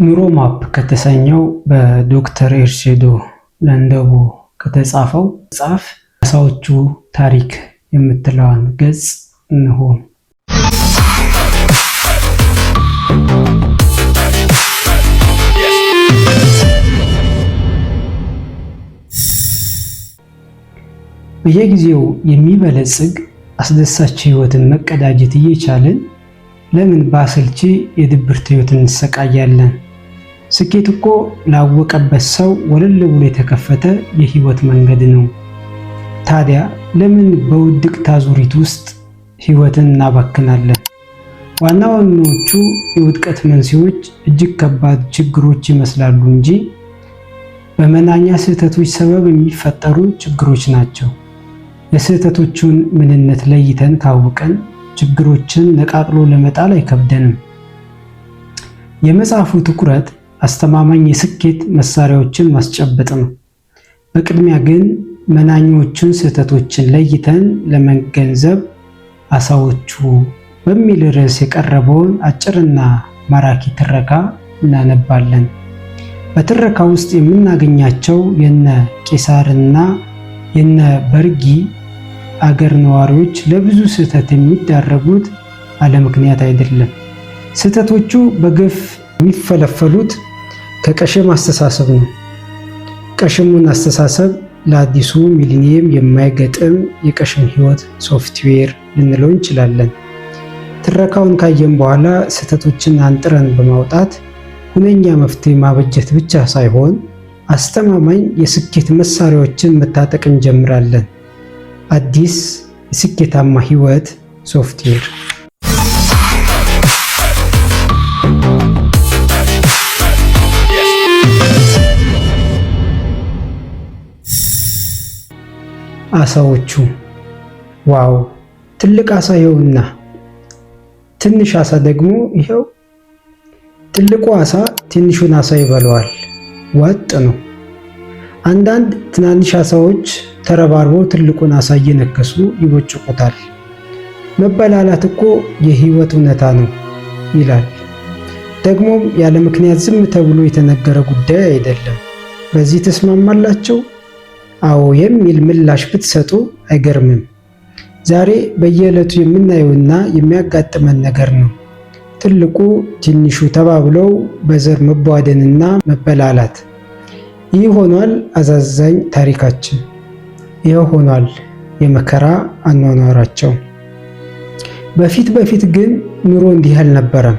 ኑሮ ማፕ ከተሰኘው በዶክተር ኤርሴዶ ለንደቦ ከተጻፈው መጽሐፍ "አሳዎቹ ታሪክ" የምትለዋን ገጽ እንሆ። በየጊዜው የሚበለጽግ አስደሳች ሕይወትን መቀዳጀት እየቻልን ለምን በአሰልቺ የድብርት ሕይወት እንሰቃያለን? ስኬት እኮ ላወቀበት ሰው ወለል ብሎ የተከፈተ የሕይወት መንገድ ነው። ታዲያ ለምን በውድቅት አዙሪት ውስጥ ሕይወትን እናባክናለን? ዋና ዋናዎቹ የውድቀት መንስኤዎች እጅግ ከባድ ችግሮች ይመስላሉ እንጂ በመናኛ ስህተቶች ሰበብ የሚፈጠሩ ችግሮች ናቸው። የስህተቶቹን ምንነት ለይተን ካወቅን ችግሮችን ነቃቅሎ ለመጣል አይከብደንም። የመጽሐፉ ትኩረት አስተማማኝ የስኬት መሳሪያዎችን ማስጨበጥ ነው። በቅድሚያ ግን መናኞቹን ስህተቶችን ለይተን ለመገንዘብ "አሳዎቹ" በሚል ርዕስ የቀረበውን አጭርና ማራኪ ትረካ እናነባለን። በትረካ ውስጥ የምናገኛቸው የነ ቄሳርና የነ በርጊ አገር ነዋሪዎች ለብዙ ስህተት የሚዳረጉት አለምክንያት አይደለም። ስህተቶቹ በግፍ የሚፈለፈሉት ከቀሽም አስተሳሰብ ነው። ቀሽሙን አስተሳሰብ ለአዲሱ ሚሊኒየም የማይገጥም የቀሽም ሕይወት ሶፍትዌር ልንለው እንችላለን። ትረካውን ካየን በኋላ ስህተቶችን አንጥረን በማውጣት ሁነኛ መፍትሄ ማበጀት ብቻ ሳይሆን አስተማማኝ የስኬት መሳሪያዎችን መታጠቅ እንጀምራለን። አዲስ የስኬታማ ሕይወት ሶፍትዌር። አሳዎቹ። Wow! ትልቅ አሳ ይኸውና፣ ትንሽ አሳ ደግሞ ይኸው። ትልቁ አሳ ትንሹን አሳ ይበላዋል። ዋጥ ነው። አንዳንድ ትናንሽ አሳዎች ተረባርበው ትልቁን አሳ እየነከሱ ይቦጭቁታል። መበላላት እኮ የህይወት እውነታ ነው ይላል። ደግሞም ያለ ምክንያት ዝም ተብሎ የተነገረ ጉዳይ አይደለም። በዚህ ተስማማላቸው? አዎ የሚል ምላሽ ብትሰጡ አይገርምም። ዛሬ በየዕለቱ የምናየውና የሚያጋጥመን ነገር ነው። ትልቁ ትንሹ ተባብለው በዘር መቧደንና መበላላት። ይህ ሆኗል አሳዛኝ ታሪካችን። ይህ ሆኗል የመከራ አኗኗራቸው። በፊት በፊት ግን ኑሮ እንዲህ አልነበረም።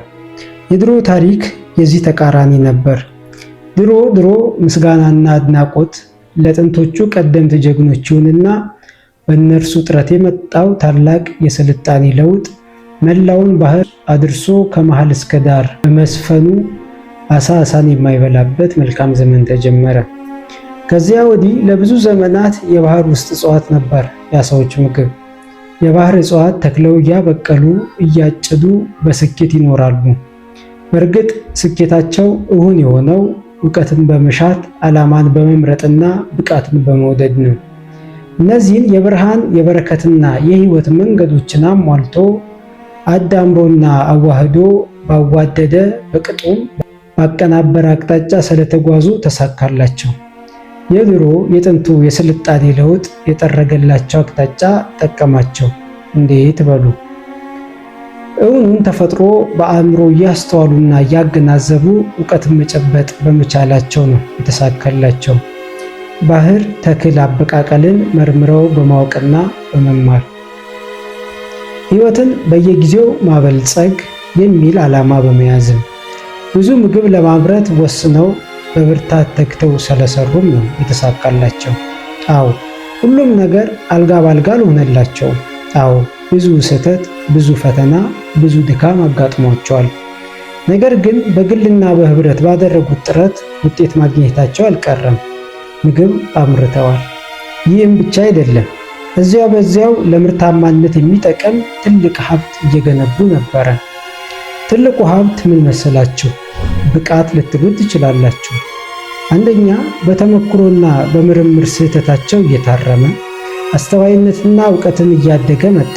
የድሮ ታሪክ የዚህ ተቃራኒ ነበር። ድሮ ድሮ ምስጋናና አድናቆት ለጥንቶቹ ቀደምት ጀግኖች ይሁንና በእነርሱ ጥረት የመጣው ታላቅ የስልጣኔ ለውጥ መላውን ባህር አድርሶ ከመሃል እስከ ዳር በመስፈኑ አሳ አሳን የማይበላበት መልካም ዘመን ተጀመረ። ከዚያ ወዲህ ለብዙ ዘመናት የባህር ውስጥ እጽዋት ነበር የአሳዎች ምግብ። የባህር እጽዋት ተክለው እያበቀሉ እያጨዱ በስኬት ይኖራሉ። በእርግጥ ስኬታቸው እውን የሆነው እውቀትን በመሻት፣ ዓላማን በመምረጥና ብቃትን በመውደድ ነው። እነዚህን የብርሃን፣ የበረከትና የህይወት መንገዶችን አሟልቶ፣ አዳምሮና አዋህዶ ባዋደደ፣ በቅጡም ባቀናበረ አቅጣጫ ስለተጓዙ ተሳካላቸው። የድሮ የጥንቱ የስልጣኔ ለውጥ የጠረገላቸው አቅጣጫ ጠቀማቸው። እንዴት በሉ? እውኑን ተፈጥሮ በአእምሮ እያስተዋሉና እያገናዘቡ እውቀትን መጨበጥ በመቻላቸው ነው የተሳካላቸው። ባህር ተክል አበቃቀልን መርምረው በማወቅና በመማር፣ ሕይወትን በየጊዜው ማበልጸግ የሚል ዓላማ በመያዝም፣ ብዙ ምግብ ለማምረት ወስነው በብርታት ተግተው ስለሰሩም ነው የተሳካላቸው። አዎ፣ ሁሉም ነገር አልጋ ባልጋ አልሆነላቸውም። አዎ፣ ብዙ ስህተት፣ ብዙ ፈተና፣ ብዙ ድካም አጋጥሟቸዋል። ነገር ግን በግልና በህብረት ባደረጉት ጥረት ውጤት ማግኘታቸው አልቀረም። ምግብ አምርተዋል። ይህም ብቻ አይደለም። እዚያው በዚያው ለምርታማነት የሚጠቅም ትልቅ ሀብት እየገነቡ ነበረ። ትልቁ ሀብት ምን መሰላችሁ? ብቃት ልትሉ ትችላላችሁ። አንደኛ፣ በተሞክሮና በምርምር ስህተታቸው እየታረመ አስተዋይነትና እውቀትን እያደገ መጣ።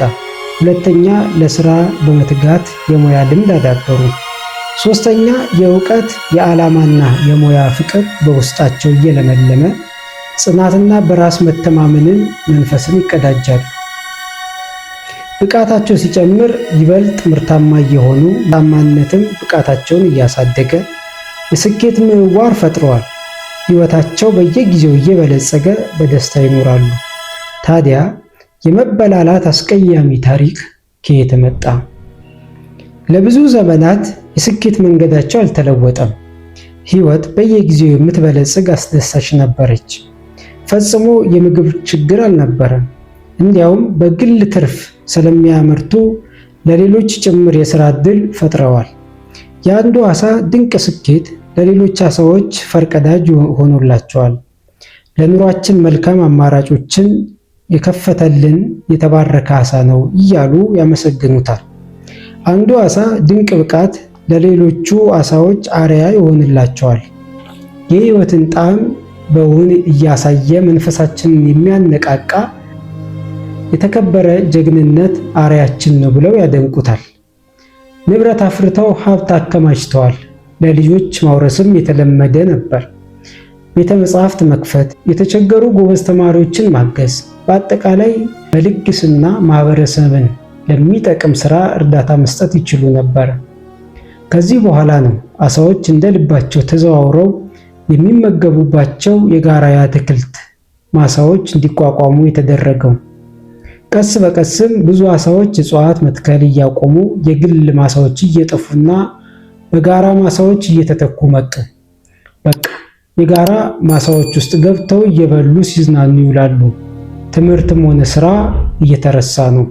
ሁለተኛ፣ ለስራ በመትጋት የሙያ ልምድ አዳበሩ። ሶስተኛ፣ የእውቀት የዓላማና የሙያ ፍቅር በውስጣቸው እየለመለመ ጽናትና በራስ መተማመንን መንፈስን ይቀዳጃሉ። ብቃታቸው ሲጨምር ይበልጥ ምርታማ እየሆኑ ታማነትም ብቃታቸውን እያሳደገ የስኬት ምህዋር ፈጥረዋል። ሕይወታቸው በየጊዜው እየበለጸገ በደስታ ይኖራሉ። ታዲያ የመበላላት አስቀያሚ ታሪክ ከየት መጣ? ለብዙ ዘመናት የስኬት መንገዳቸው አልተለወጠም። ሕይወት በየጊዜው የምትበለጽግ አስደሳች ነበረች። ፈጽሞ የምግብ ችግር አልነበረም። እንዲያውም በግል ትርፍ ስለሚያመርቱ ለሌሎች ጭምር የሥራ ዕድል ፈጥረዋል። የአንዱ ዓሣ ድንቅ ስኬት ለሌሎች ዓሣዎች ፈርቀዳጅ ሆኖላቸዋል። ለኑሯችን መልካም አማራጮችን የከፈተልን የተባረከ ዓሣ ነው እያሉ ያመሰግኑታል። አንዱ ዓሣ ድንቅ ብቃት ለሌሎቹ ዓሣዎች አርአያ ይሆንላቸዋል። የሕይወትን ጣዕም በውን እያሳየ መንፈሳችንን የሚያነቃቃ የተከበረ ጀግንነት አርአያችን ነው ብለው ያደንቁታል። ንብረት አፍርተው ሀብት አከማችተዋል። ለልጆች ማውረስም የተለመደ ነበር። ቤተ መጻሕፍት መክፈት፣ የተቸገሩ ጎበዝ ተማሪዎችን ማገዝ፣ በአጠቃላይ በልግስና ማህበረሰብን ለሚጠቅም ስራ እርዳታ መስጠት ይችሉ ነበር። ከዚህ በኋላ ነው ዓሣዎች እንደ ልባቸው ተዘዋውረው የሚመገቡባቸው የጋራ የአትክልት ማሳዎች እንዲቋቋሙ የተደረገው። ቀስ በቀስም ብዙ ዓሣዎች እጽዋት መትከል እያቆሙ የግል ማሳዎች እየጠፉና በጋራ ማሳዎች እየተተኩ መጡ። በቃ የጋራ ማሳዎች ውስጥ ገብተው እየበሉ ሲዝናኑ ይውላሉ። ትምህርትም ሆነ ስራ እየተረሳ ነው።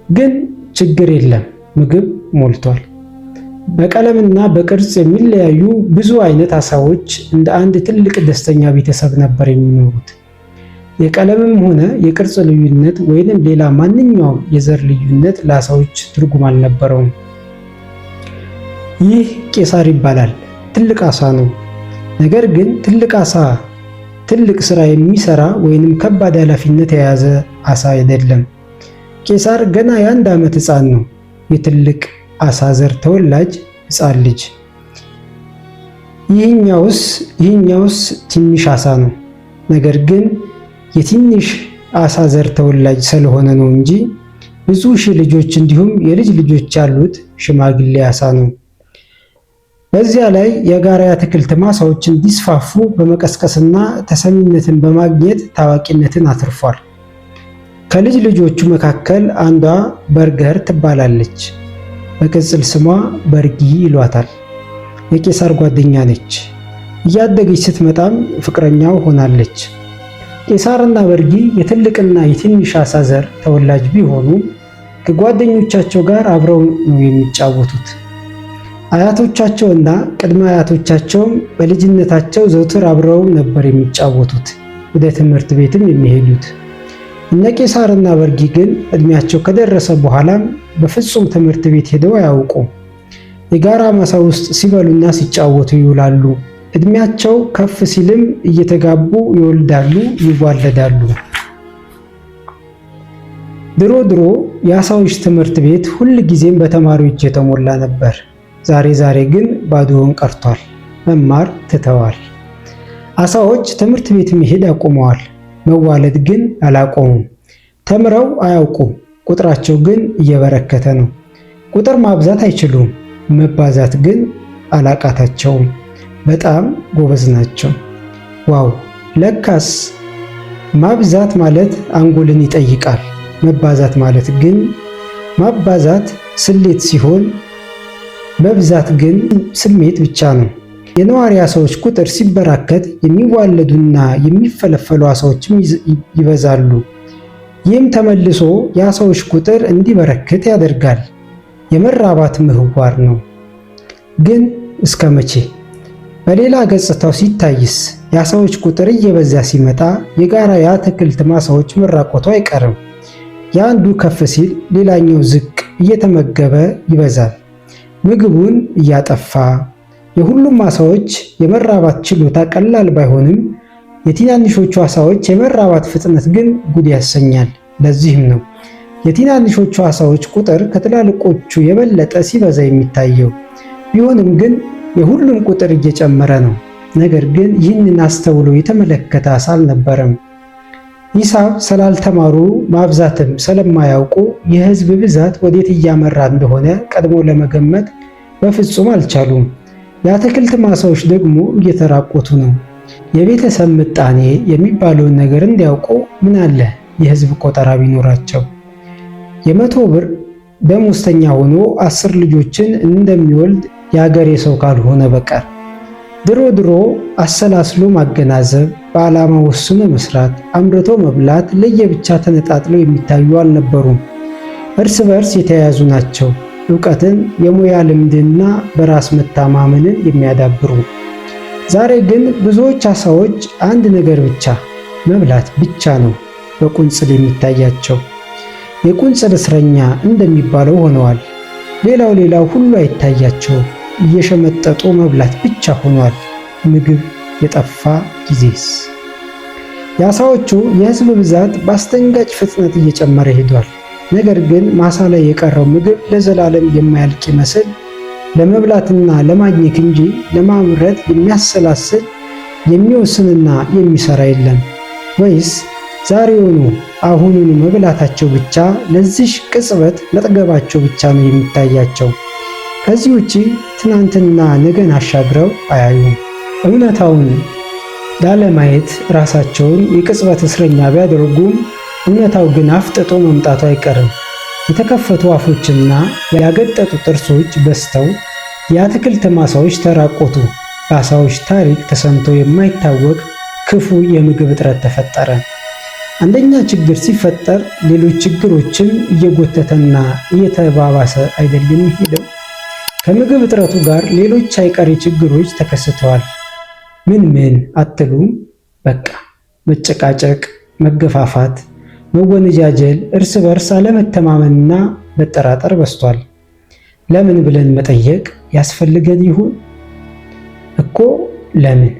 ግን ችግር የለም፣ ምግብ ሞልቷል። በቀለምና በቅርጽ የሚለያዩ ብዙ አይነት ዓሣዎች እንደ አንድ ትልቅ ደስተኛ ቤተሰብ ነበር የሚኖሩት። የቀለምም ሆነ የቅርጽ ልዩነት ወይንም ሌላ ማንኛውም የዘር ልዩነት ለዓሣዎች ትርጉም አልነበረውም። ይህ ቄሳር ይባላል። ትልቅ ዓሣ ነው። ነገር ግን ትልቅ ዓሣ ትልቅ ስራ የሚሰራ ወይንም ከባድ ኃላፊነት የያዘ ዓሣ አይደለም። ቄሳር ገና የ1 ዓመት ሕፃን ነው። የትልቅ ዓሣ ዘር ተወላጅ ሕፃን ልጅ። ይህኛውስ ትንሽ ዓሣ ነው። ነገር ግን የትንሽ ዓሣ ዘር ተወላጅ ስለሆነ ነው እንጂ ብዙ ሺህ ልጆች እንዲሁም የልጅ ልጆች ያሉት ሽማግሌ ዓሣ ነው። በዚያ ላይ የጋራ የአትክልት ማሳዎች እንዲስፋፉ በመቀስቀስና ተሰሚነትን በማግኘት ታዋቂነትን አትርፏል። ከልጅ ልጆቹ መካከል አንዷ በርገር ትባላለች። በቅጽል ስሟ በርጊ ይሏታል። የቄሳር ጓደኛ ነች። እያደገች ስትመጣም ፍቅረኛው ሆናለች። ቄሳርና በርጊ የትልቅና የትንሽ ዓሣ ዘር ተወላጅ ቢሆኑም ከጓደኞቻቸው ጋር አብረው ነው የሚጫወቱት። አያቶቻቸውና ቅድመ አያቶቻቸውም በልጅነታቸው ዘውትር አብረው ነበር የሚጫወቱት፣ ወደ ትምህርት ቤትም የሚሄዱት። እነ ቄሳርና በርጊ ግን እድሜያቸው ከደረሰ በኋላም በፍጹም ትምህርት ቤት ሄደው አያውቁም። የጋራ ማሳ ውስጥ ሲበሉና ሲጫወቱ ይውላሉ። እድሜያቸው ከፍ ሲልም እየተጋቡ ይወልዳሉ፣ ይዋለዳሉ። ድሮ ድሮ የዓሣዎች ትምህርት ቤት ሁል ጊዜም በተማሪዎች የተሞላ ነበር። ዛሬ ዛሬ ግን ባዶውን ቀርቷል። መማር ትተዋል። ዓሣዎች ትምህርት ቤት መሄድ አቁመዋል። መዋለድ ግን አላቆሙም። ተምረው አያውቁም። ቁጥራቸው ግን እየበረከተ ነው። ቁጥር ማብዛት አይችሉም። መባዛት ግን አላቃታቸውም። በጣም ጎበዝ ናቸው። Wow! ለካስ ማብዛት ማለት አንጎልን ይጠይቃል። መባዛት ማለት ግን ማባዛት ስሌት ሲሆን መብዛት ግን ስሜት ብቻ ነው። የነዋሪ ዓሣዎች ቁጥር ሲበራከት የሚዋለዱና የሚፈለፈሉ ዓሣዎችም ይበዛሉ። ይህም ተመልሶ የዓሣዎች ቁጥር እንዲበረክት ያደርጋል። የመራባት ምህዋር ነው። ግን እስከ መቼ? በሌላ ገጽታው ሲታይስ የዓሣዎች ቁጥር እየበዛ ሲመጣ የጋራ የአትክልት ማሳዎች መራቆቱ አይቀርም። የአንዱ ከፍ ሲል ሌላኛው ዝቅ እየተመገበ ይበዛል፣ ምግቡን እያጠፋ። የሁሉም ዓሣዎች የመራባት ችሎታ ቀላል ባይሆንም የትናንሾቹ ዓሣዎች የመራባት ፍጥነት ግን ጉድ ያሰኛል። ለዚህም ነው የትናንሾቹ ዓሣዎች ቁጥር ከትላልቆቹ የበለጠ ሲበዛ የሚታየው። ቢሆንም ግን የሁሉም ቁጥር እየጨመረ ነው። ነገር ግን ይህንን አስተውሎ የተመለከተ ዓሣ አልነበረም። ሂሳብ ስላልተማሩ ማብዛትም ስለማያውቁ የሕዝብ ብዛት ወዴት እያመራ እንደሆነ ቀድሞ ለመገመት በፍጹም አልቻሉም። የአትክልት ማሳዎች ደግሞ እየተራቆቱ ነው። የቤተሰብ ምጣኔ የሚባለውን ነገር እንዲያውቁ ምን አለ የሕዝብ ቆጠራ ቢኖራቸው። የ100 ብር ደሞዝተኛ ሆኖ 10 ልጆችን እንደሚወልድ የአገሬ ሰው ካልሆነ በቀር። ድሮ ድሮ አሰላስሎ ማገናዘብ፣ በዓላማ ወስኖ መስራት፣ አምርቶ መብላት ለየብቻ ተነጣጥለው የሚታዩ አልነበሩም። እርስ በርስ የተያያዙ ናቸው። እውቀትን፣ የሙያ ልምድና በራስ መተማመንን የሚያዳብሩ። ዛሬ ግን ብዙዎች ዓሣዎች አንድ ነገር ብቻ መብላት ብቻ ነው በቁንጽል የሚታያቸው። የቁንጽል እስረኛ እንደሚባለው ሆነዋል። ሌላው ሌላው ሁሉ አይታያቸውም። እየሸመጠጡ መብላት ብቻ ሆኗል። ምግብ የጠፋ ጊዜስ? የዓሣዎቹ የሕዝብ ብዛት በአስደንጋጭ ፍጥነት እየጨመረ ሄዷል። ነገር ግን ማሳ ላይ የቀረው ምግብ ለዘላለም የማያልቅ ይመስል ለመብላትና ለማግኘት እንጂ ለማምረት የሚያሰላስል፣ የሚወስንና የሚሰራ የለም። ወይስ ዛሬውኑ አሁኑኑ መብላታቸው ብቻ፣ ለዚህ ቅጽበት መጥገባቸው ብቻ ነው የሚታያቸው? ከዚህ ውጪ ትናንትና ነገን አሻግረው አያዩም። እውነታውን ላለማየት ራሳቸውን የቅጽበት እስረኛ ቢያደርጉም እውነታው ግን አፍጥጦ መምጣቱ አይቀርም። የተከፈቱ አፎችና ያገጠጡ ጥርሶች በዝተው የአትክልት ማሳዎች ተራቆቱ። በዓሣዎች ታሪክ ተሰምቶ የማይታወቅ ክፉ የምግብ እጥረት ተፈጠረ። አንደኛ ችግር ሲፈጠር ሌሎች ችግሮችም እየጎተተና እየተባባሰ አይደል የሚሄደው? ከምግብ እጥረቱ ጋር ሌሎች አይቀሬ ችግሮች ተከስተዋል። ምን ምን አትሉም? በቃ መጨቃጨቅ፣ መገፋፋት፣ መወነጃጀል፣ እርስ በርስ አለመተማመንና መጠራጠር በዝቷል። ለምን ብለን መጠየቅ ያስፈልገን ይሆን እኮ? ለምን?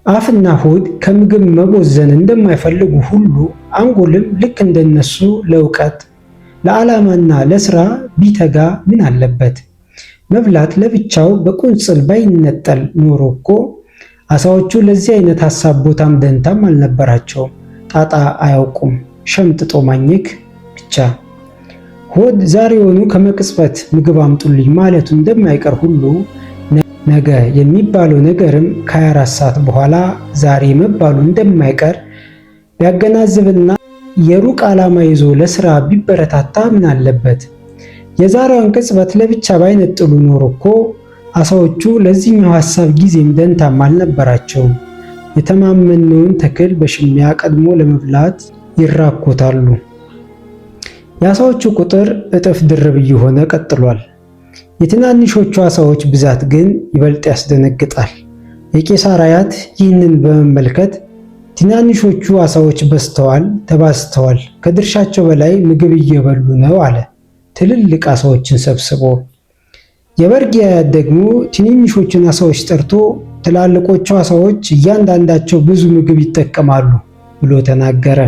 አፍና ሆድ ከምግብ መቦዘን እንደማይፈልጉ ሁሉ አንጎልም ልክ እንደነሱ ለእውቀት፣ ለዓላማና ለስራ ቢተጋ ምን አለበት? መብላት ለብቻው በቁንጽል ባይነጠል ኖሮ እኮ ዓሣዎቹ ለዚህ አይነት ሐሳብ ቦታም ደንታም አልነበራቸውም። ጣጣ አያውቁም። ሸምጥጦ ማኘክ ብቻ። ሆድ ዛሬውኑ ከመቅጽበት ምግብ አምጡልኝ ማለቱ እንደማይቀር ሁሉ ነገ የሚባለው ነገርም ከ24 ሰዓት በኋላ ዛሬ መባሉ እንደማይቀር ቢያገናዝብና የሩቅ ዓላማ ይዞ ለስራ ቢበረታታ ምን አለበት? የዛሬዋን ቅጽበት ለብቻ ባይነጥሉ ኖሮ እኮ ዓሣዎቹ ለዚህኛው ሐሳብ ጊዜም ደንታም አልነበራቸውም። የተማመነውን ተክል በሽሚያ ቀድሞ ለመብላት ይራኮታሉ። የዓሣዎቹ ቁጥር እጥፍ ድርብ እየሆነ ቀጥሏል። የትናንሾቹ ዓሣዎች ብዛት ግን ይበልጥ ያስደነግጣል። የቄሳር አያት ይህንን በመመልከት ትናንሾቹ ዓሣዎች በዝተዋል፣ ተባዝተዋል፣ ከድርሻቸው በላይ ምግብ እየበሉ ነው አለ ትልልቅ ዓሣዎችን ሰብስቦ። የበርጌ አያት ደግሞ ትንንሾቹን ዓሣዎች ጠርቶ ትላልቆቹ ዓሣዎች እያንዳንዳቸው ብዙ ምግብ ይጠቀማሉ ብሎ ተናገረ።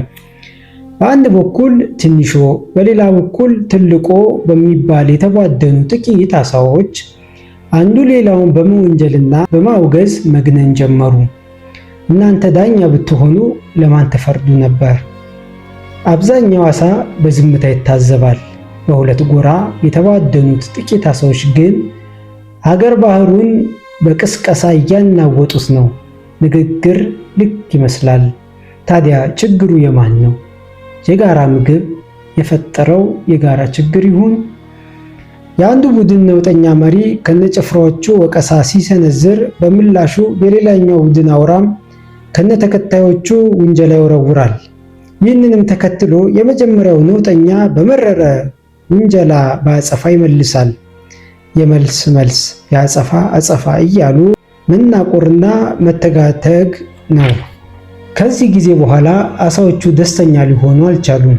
በአንድ በኩል ትንሾ በሌላ በኩል ትልቆ በሚባል የተቧደኑ ጥቂት ዓሣዎች አንዱ ሌላውን በመወንጀልና በማውገዝ መግነን ጀመሩ። እናንተ ዳኛ ብትሆኑ ለማን ተፈርዱ ነበር? አብዛኛው ዓሣ በዝምታ ይታዘባል። በሁለት ጎራ የተቧደኑት ጥቂት ዓሣዎች ግን ሀገር ባህሩን በቅስቀሳ እያናወጡት ነው። ንግግር ልክ ይመስላል። ታዲያ ችግሩ የማን ነው? የጋራ ምግብ የፈጠረው የጋራ ችግር ይሁን? የአንዱ ቡድን ነውጠኛ መሪ ከነጭፍራዎቹ ወቀሳ ሲሰነዝር፣ በምላሹ የሌላኛው ቡድን አውራም ከነተከታዮቹ ውንጀላ ይወረውራል። ይህንንም ተከትሎ የመጀመሪያው ነውጠኛ በመረረ ውንጀላ በአጸፋ ይመልሳል። የመልስ መልስ፣ የአጸፋ አጸፋ እያሉ መናቆርና መተጋተግ ነው። ከዚህ ጊዜ በኋላ ዓሣዎቹ ደስተኛ ሊሆኑ አልቻሉም።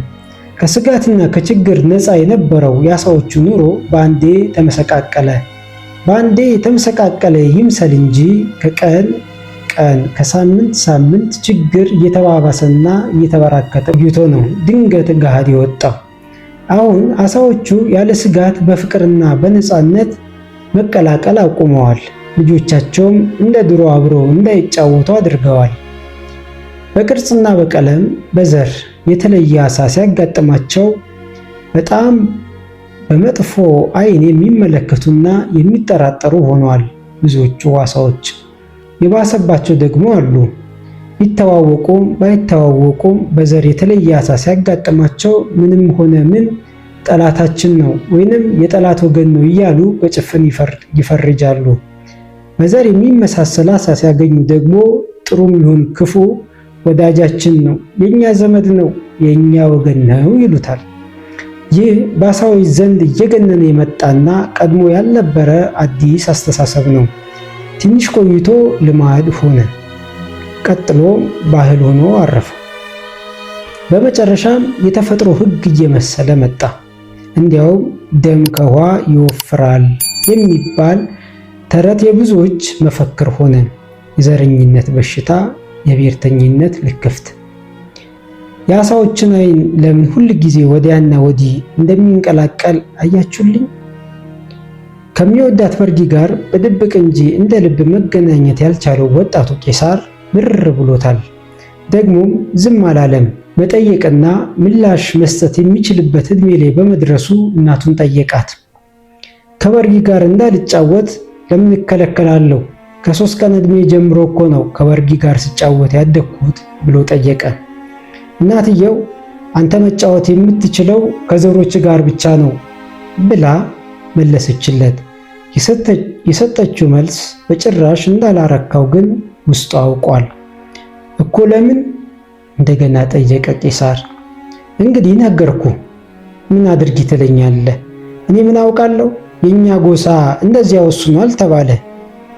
ከስጋትና ከችግር ነፃ የነበረው የዓሣዎቹ ኑሮ በአንዴ ተመሰቃቀለ። በአንዴ የተመሰቃቀለ ይምሰል እንጂ ከቀን ቀን ከሳምንት ሳምንት ችግር እየተባባሰና እየተበራከተ ቆይቶ ነው ድንገት ገሃድ የወጣው። አሁን ዓሣዎቹ ያለ ስጋት በፍቅርና በነፃነት መቀላቀል አቁመዋል። ልጆቻቸውም እንደ ድሮ አብረው እንዳይጫወቱ አድርገዋል። በቅርጽና በቀለም በዘር የተለየ ዓሣ ሲያጋጥማቸው በጣም በመጥፎ ዓይን የሚመለከቱና የሚጠራጠሩ ሆነዋል። ብዙዎቹ ዓሣዎች የባሰባቸው ደግሞ አሉ። ቢተዋወቁም ባይተዋወቁም በዘር የተለየ ዓሣ ሲያጋጥማቸው ምንም ሆነ ምን ጠላታችን ነው ወይንም የጠላት ወገን ነው እያሉ በጭፍን ይፈርጃሉ። በዘር የሚመሳሰል ዓሣ ሲያገኙ ደግሞ ጥሩም ይሁን ክፉ ወዳጃችን ነው፣ የኛ ዘመድ ነው፣ የኛ ወገን ነው ይሉታል። ይህ በዓሣዎች ዘንድ እየገነነ የመጣና ቀድሞ ያልነበረ አዲስ አስተሳሰብ ነው። ትንሽ ቆይቶ ልማድ ሆነ። ቀጥሎ ባህል ሆኖ አረፈ። በመጨረሻም የተፈጥሮ ሕግ እየመሰለ መጣ። እንዲያውም ደም ከውሃ ይወፍራል የሚባል ተረት የብዙዎች መፈክር ሆነ። የዘረኝነት በሽታ፣ የብሔርተኝነት ልክፍት። የዓሣዎችን ዓይን ለምን ሁል ጊዜ ወዲያና ወዲህ እንደሚንቀላቀል አያችሁልኝ? ከሚወዳት በርጊ ጋር በድብቅ እንጂ እንደ ልብ መገናኘት ያልቻለው ወጣቱ ቄሳር ምር ብሎታል። ደግሞም ዝም አላለም። መጠየቅና ምላሽ መስጠት የሚችልበት ዕድሜ ላይ በመድረሱ እናቱን ጠየቃት። ከበርጊ ጋር እንዳልጫወት ለምን እከለከላለሁ? ከ3 ቀን ዕድሜ ጀምሮ እኮ ነው ከበርጊ ጋር ስጫወት ያደግኩት ብሎ ጠየቀ። እናትየው አንተ መጫወት የምትችለው ከዘሮች ጋር ብቻ ነው ብላ መለሰችለት። የሰጠችው መልስ በጭራሽ እንዳላረካው ግን ውስጡ አውቋል። እኮ ለምን እንደገና ጠየቀ ቄሳር። እንግዲህ ነገርኩ፣ ምን አድርጊ ትለኛለህ? እኔ ምን አውቃለሁ? የኛ ጎሳ እንደዚያ ወስኗል ተባለ።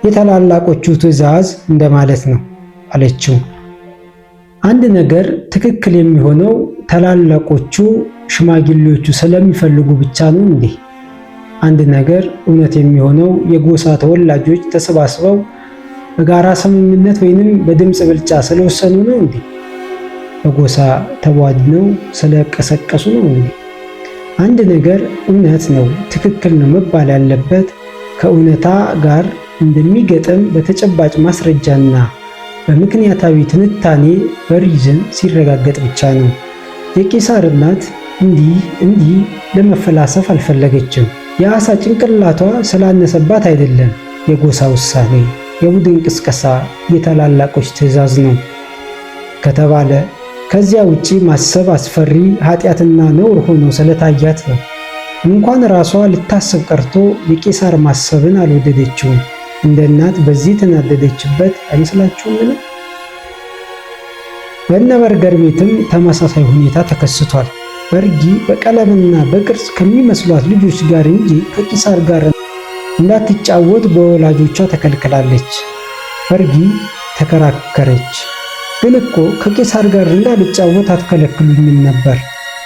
የታላላቆቹ ትዕዛዝ እንደማለት ነው አለችው። አንድ ነገር ትክክል የሚሆነው ታላላቆቹ ሽማግሌዎቹ ስለሚፈልጉ ብቻ ነው እንዴ? አንድ ነገር እውነት የሚሆነው የጎሳ ተወላጆች ተሰባስበው በጋራ ስምምነት ወይንም በድምፅ ብልጫ ስለወሰኑ ነው እንዴ? በጎሳ ተቧድነው ስለቀሰቀሱ ነው እንዴ? አንድ ነገር እውነት ነው፣ ትክክል ነው መባል ያለበት ከእውነታ ጋር እንደሚገጥም በተጨባጭ ማስረጃና በምክንያታዊ ትንታኔ በ reason ሲረጋገጥ ብቻ ነው። የቄሳር እናት እንዲህ እንዲህ ለመፈላሰፍ አልፈለገችም። የዓሣ ጭንቅላቷ ስላነሰባት አይደለም። የጎሳ ውሳኔ፣ የቡድን ቅስቀሳ፣ የታላላቆች ትዕዛዝ ነው ከተባለ ከዚያ ውጪ ማሰብ አስፈሪ ኃጢአትና ነውር ሆኖ ስለታያት ነው። እንኳን ራሷ ልታስብ ቀርቶ የቄሳር ማሰብን አልወደደችውም። እንደ እናት በዚህ ተናደደችበት አይመስላችሁምን? በእነ በርገር ቤትም ተመሳሳይ ሁኔታ ተከስቷል። በርጊ በቀለምና በቅርጽ ከሚመስሏት ልጆች ጋር እንጂ ከቄሳር ጋር እንዳትጫወት በወላጆቿ ተከልክላለች። በርጊ ተከራከረች። ግን እኮ ከቄሳር ጋር እንዳልጫወት አትከለክሉኝም ነበር፣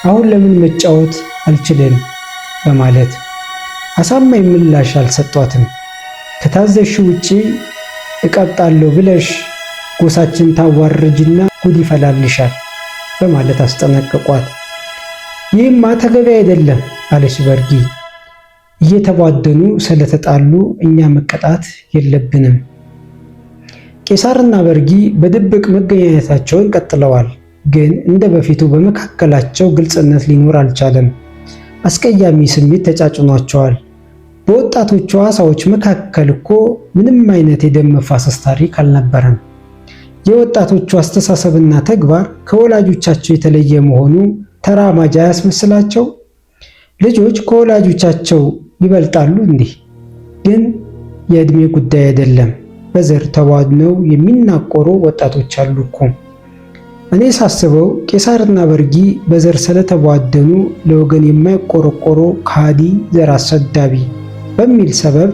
አሁን ለምን መጫወት አልችልም? በማለት አሳማኝ ምላሽ አልሰጧትም። ከታዘሽ ውጪ እቀብጣለሁ ብለሽ ጎሳችን ታዋርጅና ጉድ ይፈላልሻል በማለት አስጠነቅቋት። ይህማ ተገቢ አይደለም አለች በርጊ። እየተቧደኑ ስለተጣሉ እኛ መቀጣት የለብንም። ቄሳርና በርጊ በድብቅ መገናኘታቸውን ቀጥለዋል። ግን እንደ በፊቱ በመካከላቸው ግልጽነት ሊኖር አልቻለም። አስቀያሚ ስሜት ተጫጭኗቸዋል። በወጣቶቹ ዓሣዎች መካከል እኮ ምንም አይነት የደም መፋሰስ ታሪክ አልነበረም። የወጣቶቹ አስተሳሰብና ተግባር ከወላጆቻቸው የተለየ መሆኑ ተራማጅ አያስመስላቸው? ልጆች ከወላጆቻቸው ይበልጣሉ እንዲህ? ግን የዕድሜ ጉዳይ አይደለም። በዘር ተቧድነው የሚናቆሩ ወጣቶች አሉ እኮ። እኔ ሳስበው ቄሳርና በርጊ በዘር ስለተቧደኑ ለወገን የማይቆረቆሩ ከሃዲ፣ ዘር አሰዳቢ በሚል ሰበብ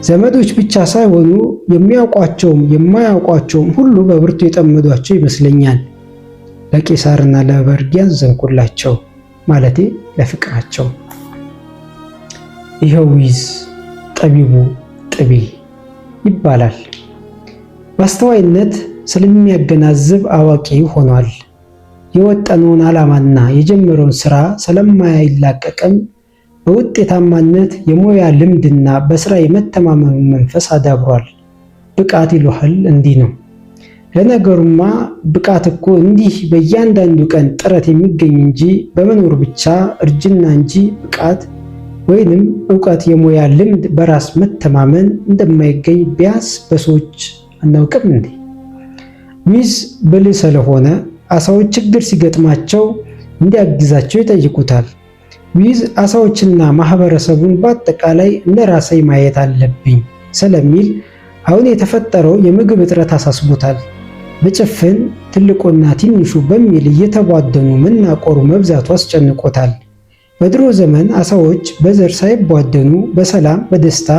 ዘመዶች ብቻ ሳይሆኑ የሚያውቋቸውም የማያውቋቸውም ሁሉ በብርቱ የጠመዷቸው ይመስለኛል። ለቄሳርና ለበርጊ አዘንኩላቸው፣ ማለቴ ለፍቅራቸው። ይኸው ይዝ ጠቢቡ ጥቤ ይባላል። በአስተዋይነት ስለሚያገናዝብ አዋቂ ሆኗል። የወጠነውን ዓላማና የጀመረውን ስራ ስለማይላቀቅም በውጤታማነት የሙያ ልምድና በስራ የመተማመን መንፈስ አዳብሯል። ብቃት ይሉሃል እንዲህ ነው። ለነገሩማ ብቃት እኮ እንዲህ በእያንዳንዱ ቀን ጥረት የሚገኝ እንጂ በመኖር ብቻ እርጅና እንጂ ብቃት ወይንም እውቀት፣ የሙያ ልምድ፣ በራስ መተማመን እንደማይገኝ ቢያንስ በሰዎች አናውቅም እንዴ? ዊዝ ብልህ ስለሆነ አሳዎች ችግር ሲገጥማቸው እንዲያግዛቸው ይጠይቁታል። ዊዝ አሳዎችና ማህበረሰቡን በአጠቃላይ እንደ ራሴ ማየት አለብኝ ስለሚል አሁን የተፈጠረው የምግብ እጥረት አሳስቦታል። በጭፍን ትልቁና ትንሹ በሚል እየተቧደኑ መናቆሩ መብዛቱ አስጨንቆታል። በድሮ ዘመን አሳዎች በዘር ሳይቧደኑ በሰላም፣ በደስታ፣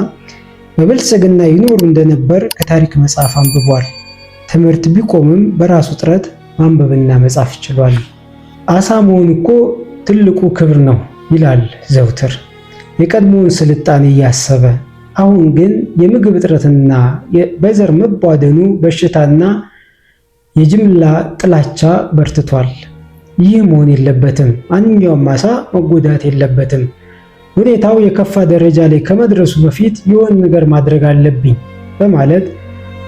በብልጽግና ይኖሩ እንደነበር ከታሪክ መጽሐፍ አንብቧል። ትምህርት ቢቆምም በራሱ ጥረት ማንበብና መጻፍ ችሏል። አሳ መሆን እኮ ትልቁ ክብር ነው ይላል ዘውትር የቀድሞውን ስልጣኔ እያሰበ። አሁን ግን የምግብ እጥረትና በዘር መቧደኑ በሽታና የጅምላ ጥላቻ በርትቷል። ይህ መሆን የለበትም። ማንኛውም አሳ መጎዳት የለበትም። ሁኔታው የከፋ ደረጃ ላይ ከመድረሱ በፊት የሆነ ነገር ማድረግ አለብኝ በማለት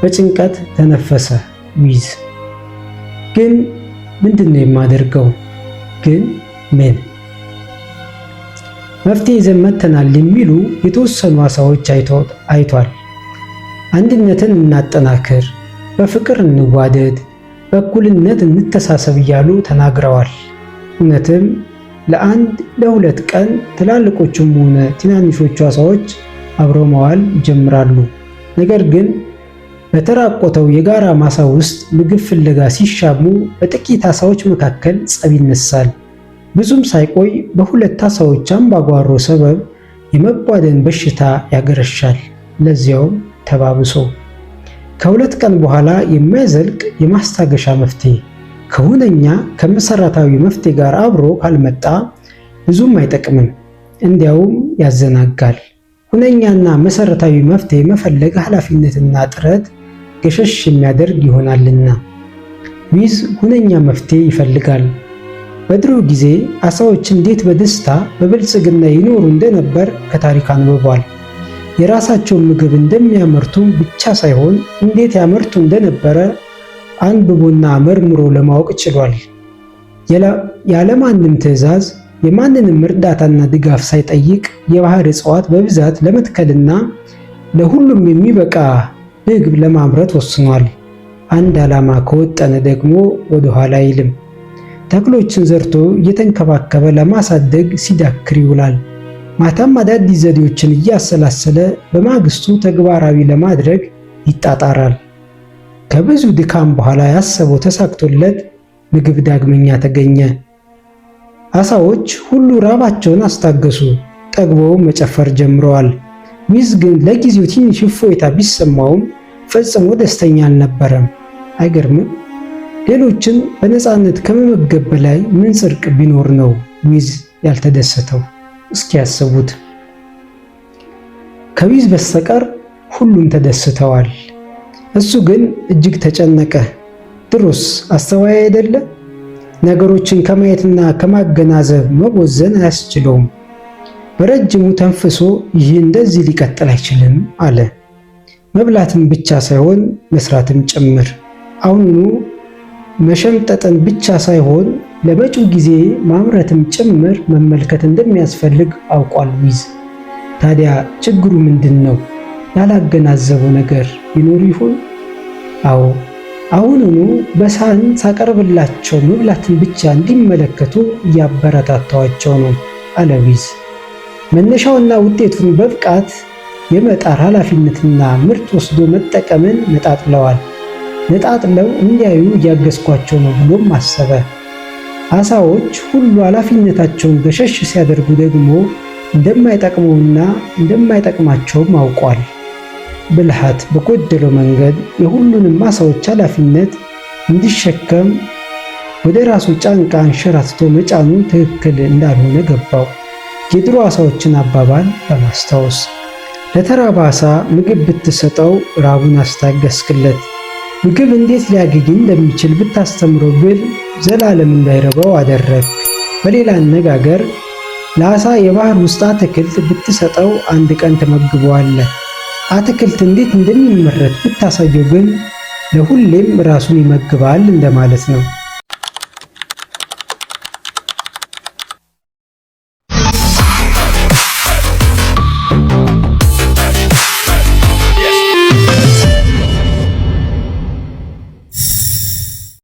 በጭንቀት ተነፈሰ ዊዝ። ግን ምንድን ነው የማደርገው? ግን ምን መፍትሄ ይዘን መጥተናል የሚሉ የተወሰኑ አሳዎች አይቷል። አንድነትን እናጠናክር፣ በፍቅር እንዋደድ፣ በእኩልነት እንተሳሰብ እያሉ ተናግረዋል። እውነትም ለአንድ ለሁለት ቀን ትላልቆቹም ሆነ ትናንሾቹ አሳዎች አብረው መዋል ይጀምራሉ። ነገር ግን በተራቆተው የጋራ ማሳ ውስጥ ምግብ ፍለጋ ሲሻሙ በጥቂት አሳዎች መካከል ጸብ ይነሳል። ብዙም ሳይቆይ በሁለት አሳዎች አምባጓሮ ሰበብ የመቧደን በሽታ ያገረሻል። ለዚያውም ተባብሶ ከሁለት ቀን በኋላ የማይዘልቅ የማስታገሻ መፍትሄ ከሁነኛ ከመሰረታዊ መፍትሄ ጋር አብሮ ካልመጣ ብዙም አይጠቅምም፣ እንዲያውም ያዘናጋል። ሁነኛና መሰረታዊ መፍትሄ መፈለግ ኃላፊነትና ጥረት ገሸሽ የሚያደርግ ይሆናልና። ዊዝ ሁነኛ መፍትሄ ይፈልጋል። በድሮ ጊዜ አሳዎች እንዴት በደስታ በብልጽግና ይኖሩ እንደነበር ከታሪክ አንብቧል። የራሳቸውን ምግብ እንደሚያመርቱ ብቻ ሳይሆን እንዴት ያመርቱ እንደነበረ አንብቦና መርምሮ ለማወቅ ችሏል። ያለማንም ትዕዛዝ የማንንም እርዳታና ድጋፍ ሳይጠይቅ የባህር እጽዋት በብዛት ለመትከልና ለሁሉም የሚበቃ ምግብ ለማምረት ወስኗል። አንድ ዓላማ ከወጠነ ደግሞ ወደኋላ አይልም። ተክሎችን ዘርቶ እየተንከባከበ ለማሳደግ ሲዳክር ይውላል። ማታም አዳዲስ ዘዴዎችን እያሰላሰለ በማግስቱ ተግባራዊ ለማድረግ ይጣጣራል። ከብዙ ድካም በኋላ ያሰበው ተሳክቶለት ምግብ ዳግመኛ ተገኘ። አሳዎች ሁሉ ራባቸውን አስታገሱ፣ ጠግበው መጨፈር ጀምረዋል። ዊዝ ግን ለጊዜው ትንሽ እፎይታ ቢሰማውም ፈጽሞ ደስተኛ አልነበረም። አይገርምም? ሌሎችን በነፃነት ከመመገብ በላይ ምን ጽድቅ ቢኖር ነው ዊዝ ያልተደሰተው? እስኪ ያስቡት። ከዊዝ በስተቀር ሁሉም ተደስተዋል። እሱ ግን እጅግ ተጨነቀ። ድሮስ አስተዋይ አይደለ? ነገሮችን ከማየትና ከማገናዘብ መቦዘን አያስችለውም። በረጅሙ ተንፍሶ ይህ እንደዚህ ሊቀጥል አይችልም አለ። መብላትን ብቻ ሳይሆን መስራትም ጭምር። አሁኑኑ መሸምጠጥን ብቻ ሳይሆን ለመጪው ጊዜ ማምረትም ጭምር መመልከት እንደሚያስፈልግ አውቋል ዊዝ። ታዲያ ችግሩ ምንድን ነው? ያላገናዘበው ነገር ይኖር ይሆን? አዎ፣ አሁኑኑ በሳህን ሳቀርብላቸው መብላትን ብቻ እንዲመለከቱ እያበረታታዋቸው ነው አለ ዊዝ። መነሻውና ውጤቱን በብቃት የመጣር ኃላፊነትና ምርት ወስዶ መጠቀምን ነጣጥለዋል። ነጣጥለው እንዲያዩ እያገዝኳቸው ነው ብሎም አሰበ። አሳዎች ሁሉ ኃላፊነታቸውን ገሸሽ ሲያደርጉ ደግሞ እንደማይጠቅመውና እንደማይጠቅማቸውም አውቋል። ብልሃት በጎደለው መንገድ የሁሉንም አሳዎች ኃላፊነት እንዲሸከም ወደ ራሱ ጫንቃ አንሸራትቶ መጫኑ ትክክል እንዳልሆነ ገባው። የድሮ አሳዎችን አባባል በማስታወስ ለተራበ አሳ ምግብ ብትሰጠው ራቡን አስታገስክለት፣ ምግብ እንዴት ሊያገኝ እንደሚችል ብታስተምረው ግን ዘላለም እንዳይረባው አደረግ። በሌላ አነጋገር ለዓሣ የባህር ውስጥ አትክልት ብትሰጠው አንድ ቀን ትመግበዋለህ። አትክልት እንዴት እንደሚመረት ብታሳየው ግን ለሁሌም ራሱን ይመግባል እንደማለት ነው።